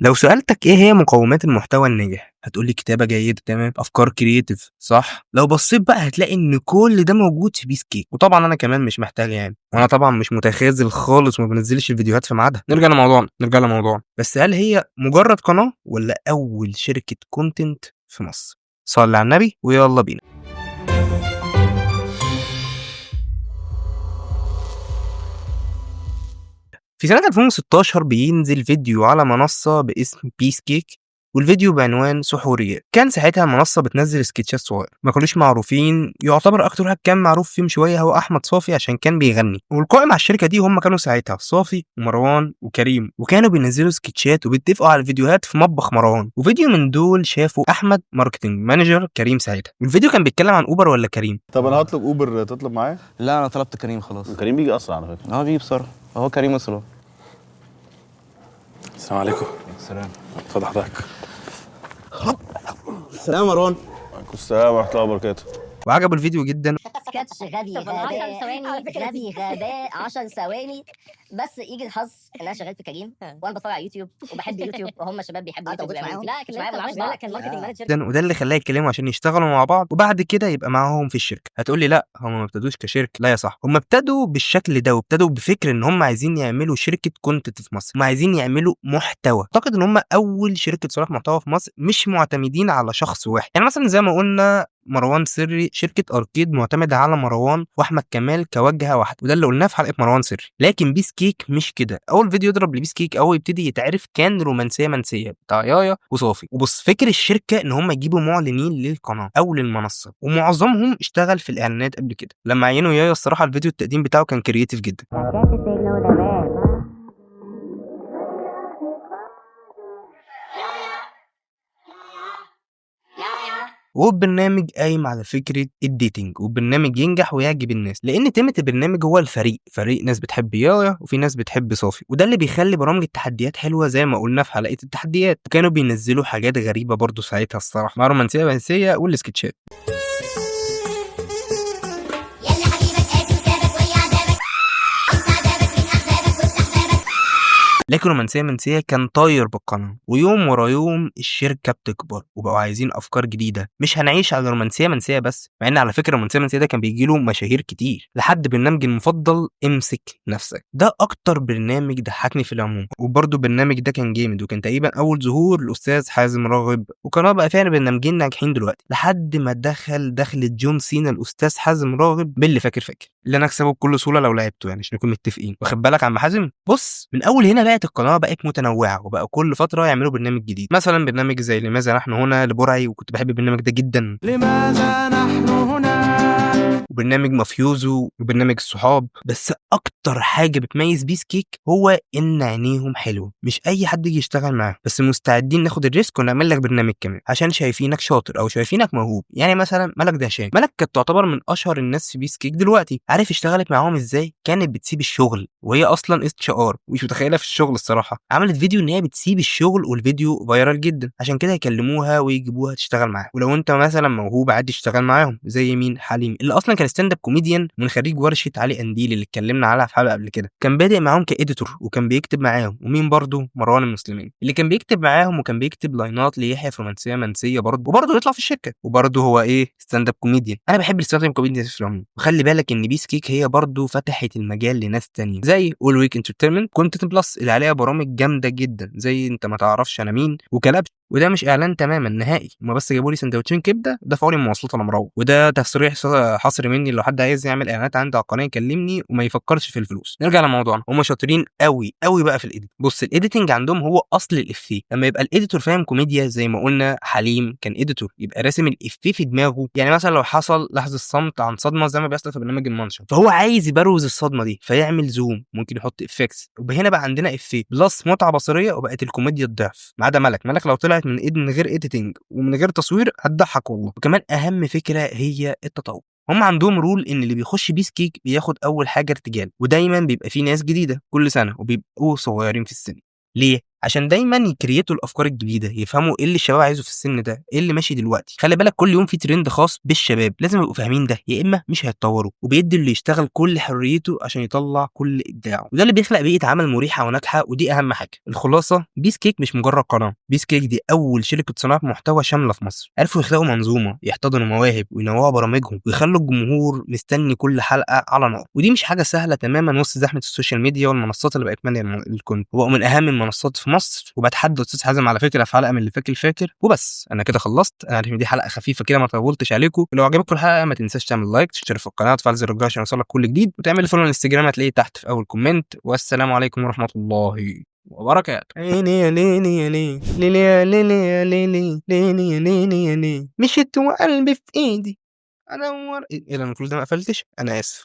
لو سألتك إيه هي مقومات المحتوى الناجح؟ هتقول لي كتابة جيدة، تمام، أفكار creative، صح؟ لو بصيت بقى هتلاقي إن كل ده موجود في بيس كيك، وطبعًا أنا كمان مش محتاج يعني، وأنا طبعًا مش متخاذل خالص وما بانزلش الفيديوهات في ميعادها. نرجع لموضوعنا، نرجع لموضوعنا، بس هل هي مجرد قناة والّا أول شركة content في مصر؟ صلي على النبي ويلا بينا. في سنة 2016 بينزل فيديو على منصة باسم بيس كيك، والفيديو بعنوان سحوريات. كان ساعتها المنصة بتنزل سكتشات صغيرة ما كانوش معروفين، يعتبر أكتر واحد كان معروف فيهم شوية هو أحمد صافي عشان كان بيغني، والقائم على الشركة دي هم كانوا ساعتها صافي ومروان وكريم، وكانوا بينزلوا سكتشات وبيتفقوا على الفيديوهات في مطبخ مروان. وفيديو من دول شافوا أحمد marketing manager كريم ساعتها، والفيديو كان بيتكلم عن أوبر ولا كريم؟ طب أنا هطلب أوبر، تطلب معايا؟ لا أنا طلبت كريم خلاص. كريم بيجي أسرع على فكرة. بيجي بسرعة، هو كريم وصل أهو. السلام عليكم. السلام. اتفضل حضرتك. السلام يا مروان. وعليكم السلام ورحمة الله وبركاته. وعجبه الفيديو جدا. سكتش غبي غباء غبي غباء 10 ثواني بس. يجي الحظ ان انا شغال في كريم وانا بتفرج على يوتيوب وبحب يوتيوب وهم شباب بيحبوا يوتيوب. لا كان لا كان marketing manager. وده اللي خلاه يتكلموا عشان يشتغلوا مع بعض وبعد كده يبقى معاهم في الشركة. هتقول لي لا هم ما ابتدوش كشركة، لا يا صاحبي، هم ابتدوا بالشكل ده وابتدوا بفكر ان هم عايزين يعملوا شركة content في مصر، هم عايزين يعملوا محتوى. اعتقد ان هم اول شركة صناعة محتوى في مصر مش معتمدين على شخص واحد. يعني مثلا زي ما قلنا مروان سري، شركة أركيد معتمدة على مروان وأحمد كمال كوجهة واحدة، وده اللي قلناه في حلقة مروان سري. لكن بيس كيك مش كده. أول فيديو يضرب لبيس كيك أو يبتدي يتعرف كان رومانسية منسية بتاع يايا وصافي. وبص، فكر الشركة إن هم يجيبوا معلنين للقناة أو للمنصة، ومعظمهم اشتغل في الإعلانات قبل كده. لما عينوا يايا الصراحة الفيديو التقديم بتاعه كان creative جدا. والبرنامج قايم على فكرة ال dating، والبرنامج ينجح ويعجب الناس لأن تيمة البرنامج هو الفريق، فريق ناس بتحب يايا وفي ناس بتحب صافي، وده اللي بيخلي برامج التحديات حلوة زي ما قلنا في حلقة التحديات. وكانوا بينزلوا حاجات غريبة برضو ساعتها الصراحة مع رومانسية منسية والسكتشات. لكن رومانسية منسية كان طاير بالقناة، ويوم ورا يوم الشركة بتكبر وبقوا عايزين أفكار جديدة، مش هنعيش على رومانسية منسية بس، مع إن على فكرة رومانسية منسية ده كان بيجيله مشاهير كتير. لحد برنامج المفضل امسك نفسك، ده أكتر برنامج ضحكني في العموم، وبرده البرنامج ده كان جامد وكان تقريبا أول ظهور للأستاذ حازم راغب، وقناة بقى فيها برنامجين ناجحين دلوقتي. لحد ما دخلت جون سينا الأستاذ حازم راغب باللي فاكر فاكر، اللي أنا أكسبه بكل سهولة لو لعبته، يعني عشان نكون متفقين. واخد بالك عم حازم؟ بص، من أول هنا بقت القناة بقت متنوعة، وبقى كل فترة يعملوا برنامج جديد، مثلا برنامج زي لماذا نحن هنا لبرعي، وكنت بحب البرنامج ده جدا، لماذا نحن هنا، وبرنامج مافيوزو، وبرنامج الصحاب. بس اكتر حاجة بتميز بيس كيك هو ان عينيهم حلوة، مش اي حد يجي يشتغل معاهم، بس مستعدين ناخد ال risk ونعمل لك برنامج كمان عشان شايفينك شاطر او شايفينك موهوب. يعني مثلا ملك دهشان، ملك كانت تعتبر من اشهر الناس في بيس كيك دلوقتي. عارف اشتغلت معاهم ازاي؟ كانت بتسيب الشغل وهي اصلا HR، مش متخيله في الشغل الصراحة. عملت فيديو ان هي بتسيب الشغل والفيديو viral جدا، عشان كده يكلموها ويجيبوها تشتغل معاهم. ولو انت مثلا موهوب عادي تشتغل معاهم، زي مين؟ حليم، اللي اصلا كان stand up comedian من خريج ورشه علي قنديل اللي اتكلمنا عليها في حلقة قبل كده، كان بادئ معاهم ك editor وكان بيكتب معاهم. ومين برضه؟ مروان المسلمين، اللي كان بيكتب معاهم وكان بيكتب لاينات ليحيى في رومانسية منسية برضه، وبرضه يطلع في الشركة، وبرضه هو ايه؟ stand up comedian. انا بحب ال stand up comedian في العموم. وخلي بالك ان بيس كيك هي برضه فتحت المجال لناس تانية زي اول ويك entertainment، content plus اللي عليها برامج جامدة جدا زي انت ما تعرفش انا مين وكلبش. وده مش اعلان تماما نهائي، هما بس جابوا لي سندوتشين كبده دفعوا لي المواصلات وانا مروح، وده تصريح حصري مني، لو حد عايز يعمل اعلانات عندي على القناة يكلمني وما يفكرش في الفلوس. نرجع لموضوعنا، هما شاطرين قوي قوي بقى في ال edit. بص، ال editing عندهم هو اصل الافيه. لما يبقى ال editor فاهم كوميديا زي ما قلنا حليم كان editor، يبقى راسم الافيه في دماغه. يعني مثلا لو حصل لحظة صمت عن صدمة زي ما بيحصل في برنامج المنشر، فهو عايز يبروز الصدمة دي فيعمل zoom، ممكن يحط effects، وهنا بقى عندنا افيه plus متعه بصريه، وبقت الكوميديا الضعف. ما عدا ملك، ملك لو طلعت من ايد من غير editing ومن غير تصوير هتضحك والله. وكمان اهم فكرة هي التطور. هم عندهم rule ان اللي بيخش بيس كيك بياخد اول حاجة ارتجال، ودايما بيبقى فيه ناس جديدة كل سنة وبيبقوا صغيرين في السن. ليه؟ عشان دايما ي create وا الافكار الجديدة، يفهموا ايه اللي الشباب عايزه في السن ده، ايه اللي ماشي دلوقتي. خلي بالك كل يوم في ترند خاص بالشباب، لازم يبقوا فاهمين ده، يا اما مش هيتطوروا. وبيدي اللي يشتغل كل حريته عشان يطلع كل ابداعه، وده اللي بيخلق بيئة عمل مريحه وناجحة، ودي اهم حاجة. الخلاصة، بيس كيك مش مجرد قناة، بيس كيك دي اول شركة صناعة محتوى شاملة في مصر. عرفوا يخلقوا منظومة، يحتضنوا مواهب، وينوعوا برامجهم، ويخلوا الجمهور مستني كل حلقة على نار. ودي مش حاجة سهلة تماما وسط زحمة ال social media والمنصات اللي بقت ماليه الكون. وبقوا من اهم المنصات في مصر. وبتحدى استاذ حازم على فكرة في حلقة من اللي فاكر فاكر. وبس انا كده خلصت، انا عارف ان دي حلقة خفيفة كده ما طولتش عليكم. لو عجبتكم الحلقة ما تنساش تعمل like، تشترك في القناة، وتفعل زر الجرس عشان يوصلك كل جديد، وتعمل follow على الانستجرام هتلاقيه تحت في اول comment. والسلام عليكم ورحمة الله وبركاته. عيني يا ليلي يا ليلي ليلي يا ليلي يا ليلي ليلي يا ليلي يا ليلي، مشيت وقلبي في ايدي ادور ايه ده، انا كل ده ما قفلتش، انا اسف.